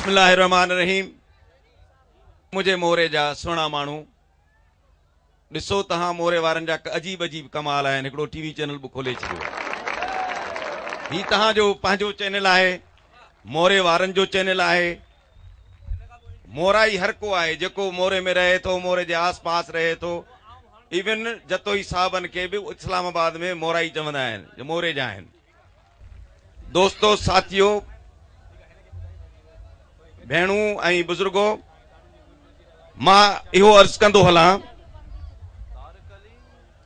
بسم الله الرحمٰن الرحيم منهنجي موري جا سهڻا ماڻهو ڏسو توهان موري وارن جا عجيب عجيب ڪمال آهن هڪڙو ٽي وي چينل به کولي ڇڏيو هي توهان جو پنهنجو چينل آهي موري وارن جو چينل آهي مورائي هر ڪو آهي جيڪو موري ۾ رهي ٿو موري جي آس پاس رهي ٿو ايون جتوئي صاحبن کي به اسلام آباد ۾ مورائي چوندا آهن جو موري جا آهن دوستو ساٿيو ڀيڻون ۽ بزرگو مان اهو عرض ڪندو هلان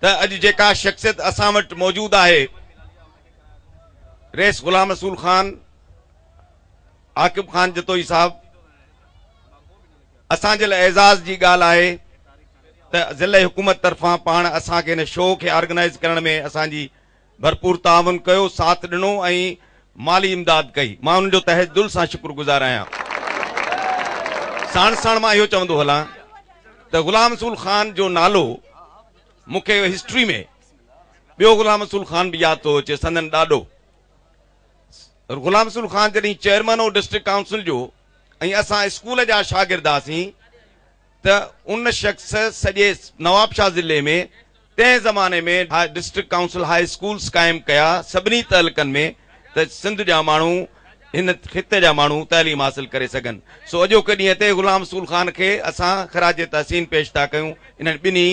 ته اڄ جيڪا شخصيت اسان وٽ موجود آهي رئيس غلام رسول خان عاقب خان جتوئي صاحب اسان جي لاء اعزاز جي ڳالهه آهي ته ضلعي حڪومت طرفان پاڻ اسان کي هن شو کي آرگنائيز ڪرڻ ۾ اسان جي ڀرپور تعاون ڪيو، ساٿ ڏنو ۽ مالي امداد ڪئي. مان انهن جو تهه دل سان شڪر گذار آهيان. ساڻ ساڻ مان اهو چوندو هلان ته غلام رسول خان جو نالو مون کي هسٽري ۾ ٻيو غلام رسول خان به ياد ٿو اچي، سندن ڏاڏو غلام رسول خان جڏهن چيئرمن هو ڊسٽرڪٽ ڪائونسل جو ۽ اسان اسڪول جا شاگرد هئاسين ته ان شخص سڄي نوابشاهه ضلعي ۾ تنهن زماني ۾ ڊسٽرڪٽ ڪائونسل هاء اسڪولس قائم ڪيا سڀني تعلقن ۾ ته سنڌ جا ماڻهو هن خطي جا ماڻهو تعليم حاصل ڪري سگهن سو اڄوڪي ڏينهن تي غلام رسول خان کي اسان خراج تحسين پيش ٿا ڪيون انهن ٻنهي